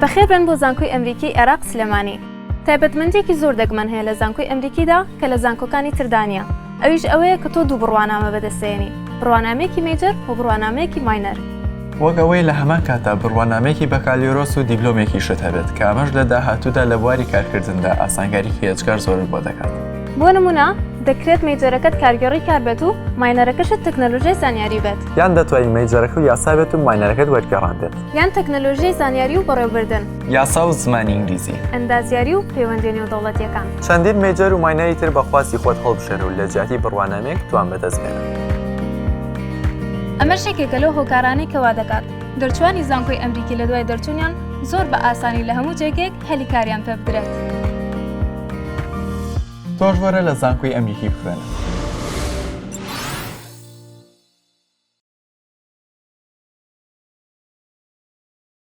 بەخێربێن بۆ زانکۆی ئەمریکی عێراق سلێمانی. تایبەتمەندیەکی زۆر دەگمەن هەیە لە زانکۆی ئەمریکیدا کە لە زانکۆکانی تردا نیە، ئەویش ئەوەیە کە تۆ دوو بڕوانامە بەدەستدەهێنی، بڕوانامەیەکی major و بڕوانامەیەکی minor. وەک ئەوەی لە هەمان کاتدا بڕوانامەیەکی بەکالیۆرۆس و دیبلۆمێکیشت هەبێت، کە ئەمەش لە داهاتوودا لە بواری کارکردندا ئاسانکاریی ئێجگار زۆرت بۆ دەکات. بۆ نموونە دەکرێت major ەکەت کارگێڕی کار بێت و minor ەکەشت تەکنەلۆژیای زانیاری بێت. یان دەتوانی major ەکەو یاسا بێت و minor ەکەت وەرگێڕان بێت. یان تەکنەلۆژیای زانیاری و بەڕێوبردن. یاسا و زمانی ئینگلیزی. ئەندازیاری و پەیوەندیە نێودەوڵەتیەکان. چەندین major و minor ی تر بە خواستی خۆت هەڵبژێرە و لە جیاتی بڕوانامەیەک دوان بەدەست بێنە. ئەمەش یەکێکە لەو هۆکارانەی کە وادەکات دەرچوانی زانکۆی ئەمریکی لە دوای دەرچوونیان زۆر بە ئاسانی لە هەموو جێگەیەک هەلی کاریان پێ بدرێت. تۆش وەرە لە زانکۆی ئەمریکی بخوێنە.